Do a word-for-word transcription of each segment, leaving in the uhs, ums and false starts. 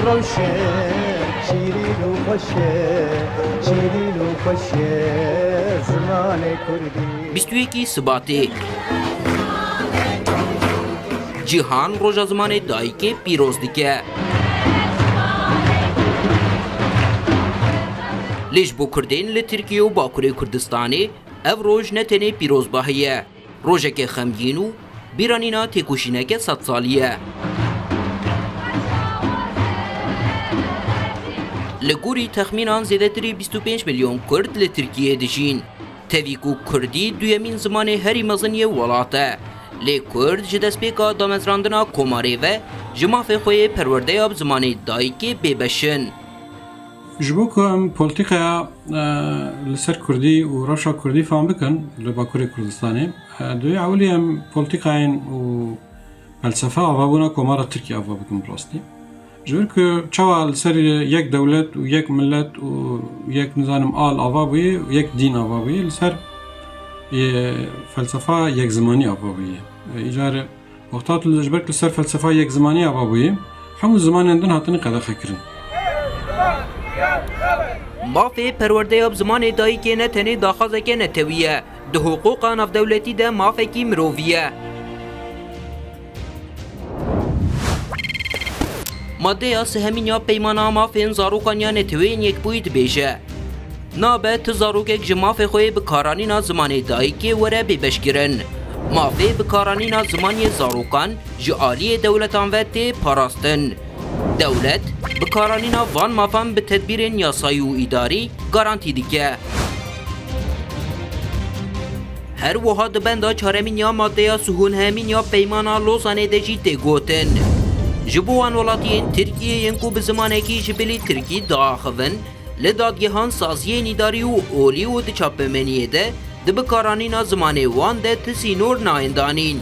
Xweş e, şîrîn û xweş e, şîrîn û xweş e zimanê kurdî. Bîst û yekî Sibatê cîhan roja zimanê dayikê pîroz dike. Lê ji bo kurdên li Tirkiye û Bakurê Kurdistanê ev roj ne tenê pîrozbahî ye. Rojeke xemgîn û bîranîna têkoşîneke sedsalî ye. Li gorî texmînan zêdetirî bîst û pênc milyon Kurd li Tirkiyeyê dijîn. Tevî ku Kurdî duyemîn zimanê herî mezin yê welat e. Lê Kurd ji destpêka damezrandina komarê ve ji mafê xwe yê perwerdeya bi zimanê dayikê bêbeş in. Ji bo ku em polîtîkaya, e, li ser Kurdî û rewşa Kurdî fam bikin li Bakurê Kurdistanê, e, divê ewilî em polîtîkayên û felsefa avabûna Komara Tirkiyê ava bikin bi rastî. Ji ber ku çawa li ser yek dewlet û yek milet û yek, nizanim, al ava bûye û yek dîn ava bûye, li ser, e, felsefa yekzimanî ava bûye. E, îcar Wexta tu li, ji ber ku li ser felsefa yekzimanî ava bûyî, hemû zimanên din hatine qedexekirin. Mafê perwerdeya bi zimanê dayikê ne tenê daxwazeke netewî ye, di hiqûqa navdewletî de mafekî mirovî ye. Maddeya sihemîn ya Peymana Mafên Zarokan ya Neteweyên Yekbûyî dibêje, nabe tu zarokek ji mafê xwe yê bikaranîna zimanê dayikê were bêbeşkirin. Mafê bikaranîna zimanê zarokan ji aliyê dewletan ve tê parastin. Dewlet bikaranîna van mafan bi tedbîrên yasayî û îdarî garantî dike. Her wiha di benda çaremîn ya maddeya sihûnhemîn ya Peymana Lozanê de jî tê gotin, ji bo wan welatiyên Tirkiyê yên ku bi zimanekî ji bilî tirkî diaxivin, li dadgehan, saziyên îdarî û olî û di çapemeniyê de di bikaranîna zimanê wan de ti sînor nayên danîn.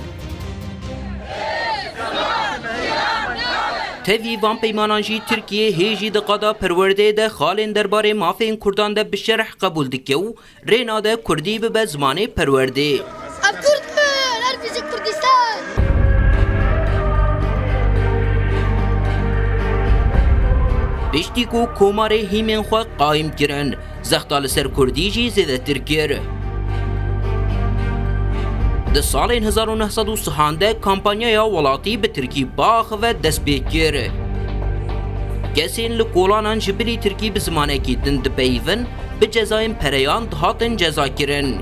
Tevî van peymanan jî Tirkiye hê jî di qada perwerdeyê de xalên derbarê mafên Kurdan de bi şerh qebûl dike û rê nade Kurdî bibe zimanê perwerdê. Ev Kurd in, her bijî Kurdistan! Piştî ku komarê hîmên xwe qayîm kirin, zexta li ser Kurdî jî zêdetir kir. Di salên hezar û neh sed û sih de kampanyaya welatî bi tirkî biaxive dest pê kir. Kesên li kolanan ji bilî tirkî bi zimanekî din dipeyivin, bi cezayên pereyan dihatin cezakirin.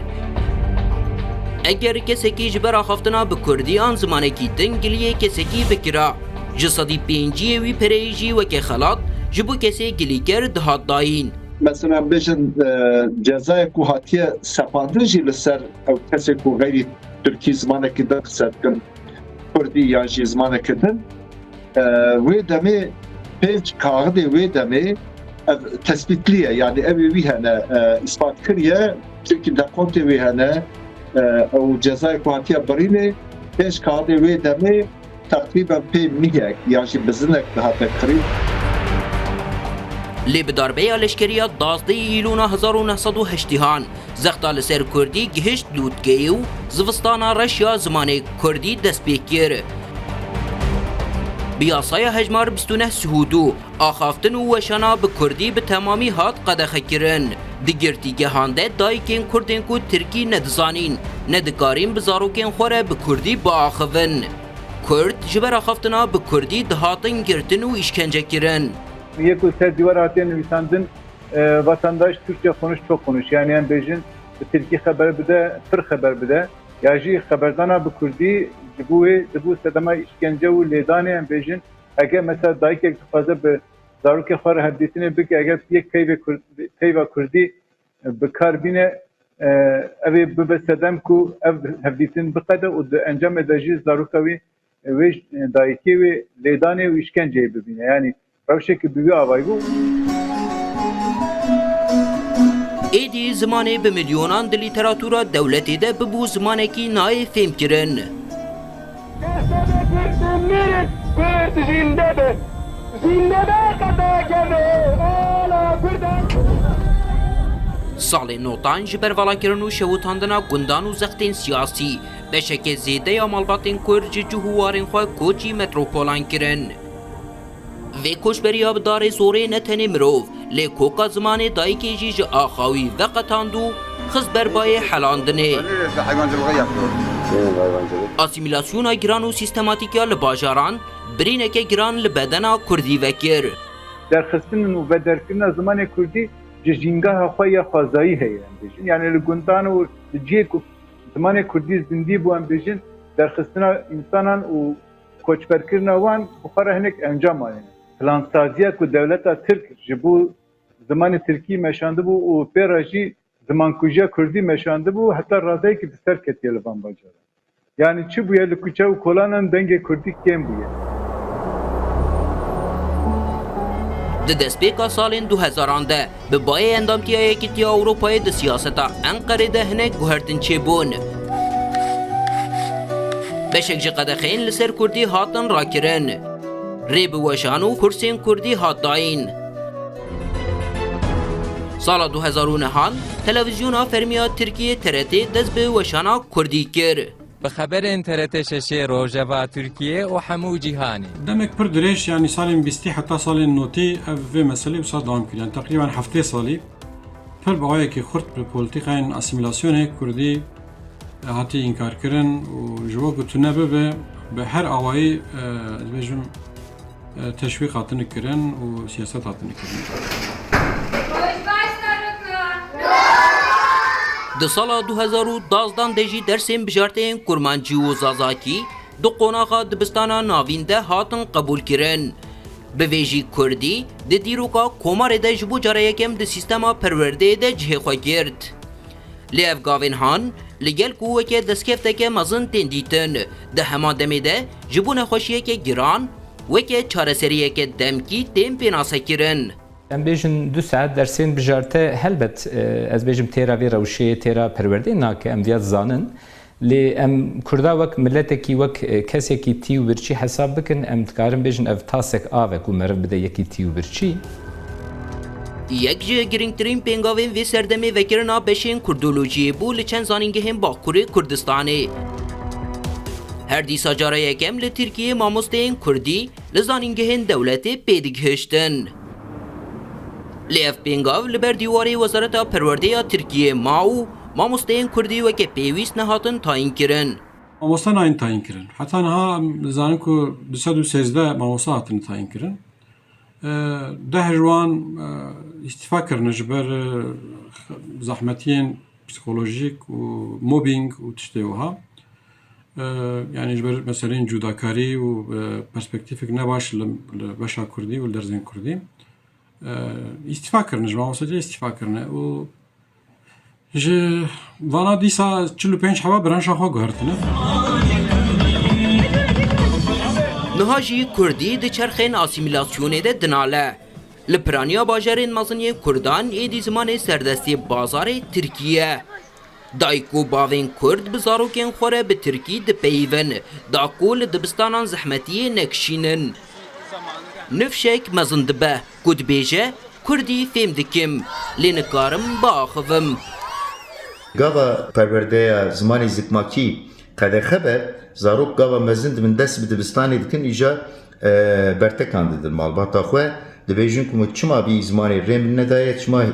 Eger kesekî ji ber axaftina bi kurdî an zimanekî din giliyê kesekî bikira, ji sedî pênciyê wî pereyê jî weke xelat ji bo kesê gilîker dihat dayîn. Mesela bêjin, e, cezayek ku hatiye sepandin jî li ser ew kesê ku xeyrî tirkî zimanekî din qise dikin, kurdî yan jî zimanekî din, e, wê demê pênc kaxidê wê demê ev tespîtlî ye, yanî ew ê wî hene, e, îspat kiriye, çimkî dekontê wê hene, e, ew cezayê ku hatiye birînê, pênc kaxidê wê demê teqrîben pê mîhek yan jî bizinek dihate kirî. Lê bi darbeya leşkerî ya duwazdehê Îlona hezar û neh sed û heştî han, zexta li ser kurdî gihişt lûtkeyê û zivistana reş ya zimanê kurdî dest pê kir. Bi yasaya hejmar bîst û neh sihûdû, axaftin û weşana bi kurdî bi temamî hat qedexekirin. Di girtîgehan de dayikên kurdên ku tirkî nedizanîn, nedikarîn bi zarokên xwe re bi kurdî biaxivin. Kurd ji ber axaftina bi kurdî dihatin girtin û îşkence kirin. Yek û ser dîwar hatiye nivîsandin, e, vatandaş Türkçe konuş, çok konuş. Yani em bêjin bi tirkî xeber bide, pir xeber bide. Ya jî xeberdana bi kurdî ji bo wê dibû sedema îşkence û lêdanê, em bêjin. Eger mesela dayikek dixwaze bi zarokê xwe re hevdîtinê bike, eger yek peyvê kurd-, peyva kurdî bi kar bîne, e, ev ê bibe sedem ku ev hevdîtin biqede û di encamê de jî zaroka wî, e, wê, e, dayikê wê lêdanê û îşkenceyê bibîne. Yanî rewşeke bi wî avayî bû. Êdî zimanê bi milyonan di lîteratura dewletê de bibû zimanekî nayê fêmkirin. Destê Kurd mirin, Kurd zinde be. Zinde be qeda keve, ala Kurdan. Salên notan ji ber valakirin û şewitandina gundan û zextên siyasî, beşeke zêde ya malbatên Kurd ji cih û warên xwe koçî metropolan kirin. Vê koçberiya bi darê zorê ne tenê mirov, lê koka zimanê dayikê jî ji axa wî veqetand û xist ber bayê helandinê. Asîmîlasyona giran û sîstematîk ya li bajaran birîneke giran li bedena kurdî vekir. Derxistin û vederkirina zimanê kurdî ji jîngeha xwe ya xwezayî heye, em bêjin. Yani li gundan û li cihê ku zimanê kurdî zindî bû, em bêjin, derxistina însanan û koçberkirina wan bi xwe re hinek encam anîne. Plansaziya ku dewleta Tirk ji bo zimanê Tirkî meşandibû û pê re jî zimankujiya Kurdî meşandibû, heta radeyekî bi ser ketiye li van bajaran. Yanî çi bûye, li kuçe û kolanan dengê Kurdî kêm bûye. Di destpêka salên du hezaran de bi bayê endamtiya Yekîtiya Ewropayê di siyaseta Enqerê de hinek guhertin çêbûn. Beşek ji qedexeyên li ser Kurdî hatin rakirin. Rê bi weşan û kursên Kurdî hat dayîn. Sala du hezar û nehan, televîzyona fermî ya Tirkiyê T R T dest bi weşana Kurdî kir. Bi xeberên T R T şeşê Rojeva Tirkiye û hemû cîhanê. Demek pir dirêj, yanî salên bîstî heta salên notî ev vê meselê wisa dewam kir. Yanî teqrîben heftê salî pir bi awayekî xurt bi polîtîkayên asîmîlasyonê Kurdî hatiye înkarkirin û ji bo ku tune bibe, bi her awayî, e, ez bêjim, e, teşwîq hatine kirin û siyaset hatine kirin. Di sala du hezar û dazdan de jî dersên bijarteyên kurmancî û zazakî di qonaxa dibistana navîn de hatin qebûlkirin. Bi vê jî kurdî di dîroka Komarê de ji bo cara yekem di sîstema perwerdeyê de cihê xwe girt. Lê ev gavên han, li gel ku weke destkefteke mezin tên dîtin, di heman demê de ji bo nexweşiyeke giran, weke çareseriyeke demkî tên pênasekirin. Em bêjin du saet dersên bijarte, helbet, e, ez bêjim têra vê rewşê, têra perwerdeyê nake, em viya dizanin. Lê em Kurda wek miletekî, wek, e, kesekî tî û birçî hesab bikin, em dikarin bêjin ev tasek av e ku meriv bide yekî tî û birçî. Yek ji girîngtirîn pêngavên vê serdemê vekirina beşên kurdolojiyê bû li çend zanîngehên Bakurê Kurdistanê. Her dîsa cara yekem li Tirkiyê mamosteyên kurdî li zanîngehên dewletê pê digihiştin. Lê ev pêngav li ber dîwarê Wezareta Perwerdê ya Tirkiyê ma û mamosteyên kurdî weke pêwîst nehatin tayînkirin. Mamoste nayên tayînkirin. Heta niha em dizanin ku du sed û sêzdeh mamoste hatine tayînkirin. E, deh ji wan, e, îstîfa kirine ji ber, e, zehmetiyên psîkolojîk û mobbing û tiştê wiha. E, yanî ji ber meseleyên cudakarî û, e, perspektîfek ne baş li, li beşa kurdî û li dersên kurdî. E, îstîfa kirine, ji mamostetiyê îstîfa kirine û ji vana dîsa çil û pênc heba branşa xwe guhertine. Niha jî kurdî di çerxên asîmîlasyonê de dinale. Li piraniya bajarên mezin yên kurdan êdî zimanê serdestê bazarê tirkî ye. Dayik û bavên kurd bi zarokên xwe re bi tirkî dipeyivin, da ku li dibistanan zehmetiyê nekişînin. Nifşek mezin dibe ku dibêje, Kurdî fêm dikim, lê nikarim biaxivim. Gava perwerdeya zimanê zikmakî qedexe be, zarok gava mezin dibin dest bi dibistanê dikin, îja, e, bertekan didin malbata xwe. Dibêjin ku min çima vî zimanê rê min nedaye, çima, e,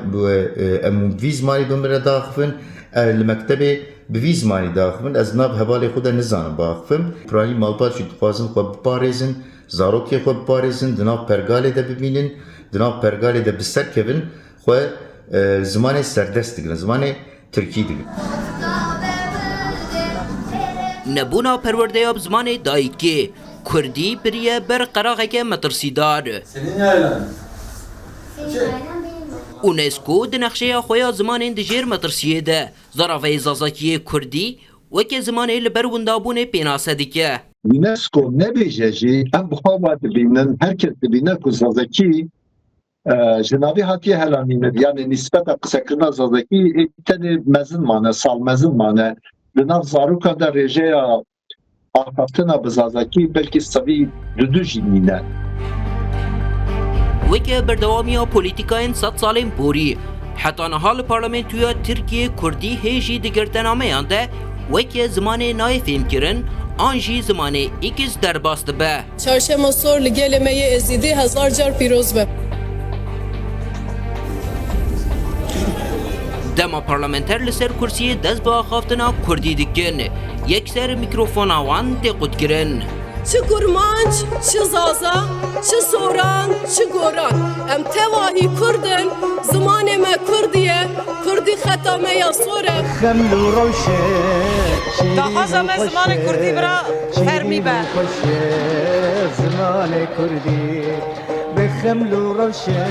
em hûn vî zimanê bi min re diaxivin, e, li mektebê bi vî zimanê diaxivin, ez nav hevalê xwe de nizanim biaxivim. Piranî malbat jî dixwazin xwe biparêzin, zarokê xwe biparêzin, di nav pergalê de bimînin, di nav pergalê de bi ser kevin, xwe, e, zimanê serdest digirin, zimanê tirkî digirin. Nebûna perwerdeya bi zimanê dayikê, kurdî, biriye ber qeraxeke metirsîdar. UNESCO di nexşeya xwe ya zimanên dijêr metirsiyê de, zaraveyê zazakiyê kurdî weke zimanê li ber windabûnê pênase dike. UNESCO nebêje jî, em bi xwe ve dibînin, her kes dibîne ku zazakî, e, ji navî hatiye helanînin. Yanî nîsbeta qisekirina zazakî ê tenê mezin mane, sal mezin mane. Di nav zarokan de rêjeya axaftina bi zazakî belkî sedî du du jî nîne. Weke berdewamiya polîtîkayên sed salên borî, heta niha li parlamentoya Tirkiyê kurdî hê jî di girtinameyan de weke zimanê nayê fêmkirin, an jî zimanê X derbas dibe. Çarşema sor li gelê me yê Êzîdî hezar car pîroz be. Dema parlamenter li ser kursiyê dest bi axaftina kurdî dikin, yekser mîkrofona wan tê qutkirin. Çi kurmanc, çi zaza, çi soran, çi goran. Em tevahî kurd in, zimanê me kurdî ye, kurdî xeta me ya sor e. Xeml û rewşe, şêrîn Daxwaza û me xweş zimanê kurdî e, bira şêrîn fermî be. Û xweş e, zimanê kurdî, bi xeml û rewşe.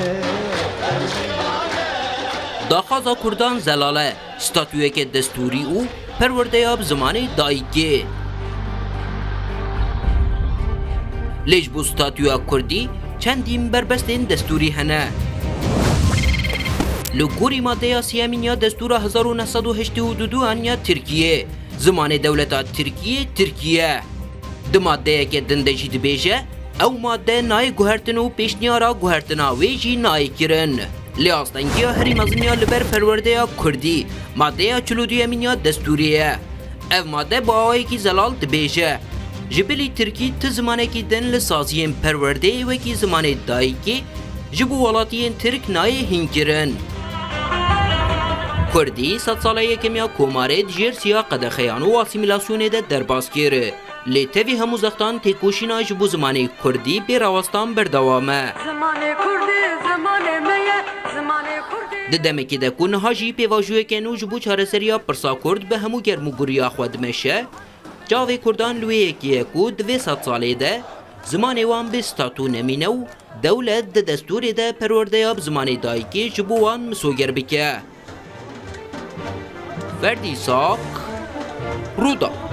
Daxwaza kurdan zelal e. Statuyeke destûrî û perwerdeya bi zimanê dayikê. Lê ji bo statûya kurdî çendîn berbestên destûrî hene. Li gorî maddeya sêyemîn ya destûra hezar û neh sed û heştê û du an ya Tirkiyê, zimanê dewleta Tirkiyê tirkî ye. Di maddeyeke din de jî dibêje, ew madde nayê guhertin û pêşniyara guhertina wê jî nayê kirin. Lê astengiya herî mezin ya li ber perwerdeya kurdî, maddeya çil û duyemîn ya destûrê ye. Ev madde bi awayekî zelal dibêje, ji bilî tirkî ti zimanekî din li saziyên perwerdeyê wekî zimanê dayikê ji bo welatiyên tirk nayê hînkirin. Kurdî sed sala yekemiya komarê di jêr siya qedexeyan û asîmîlasyonê de derbas kir. Lê tevî hemû zextan têkoşîna ji bo zimanê kurdî bê rawestan berdewam e. Zimanê kurdî, zimanê me ye, zimanê kurdî. Di demekê de ku niha jî pêvajoyeke nû ji bo çareseriya pirsa kurd bi hemû germûguriya xwe dimeşe, çavê kurdan li wê yekê ye ku di vê sedsalê de zimanê wan bê statû nemîne û dewlet di destûrê de perwerdeya bi zimanê dayikê ji bo wan misoger bike. Ferdî Sak, Rûdawê.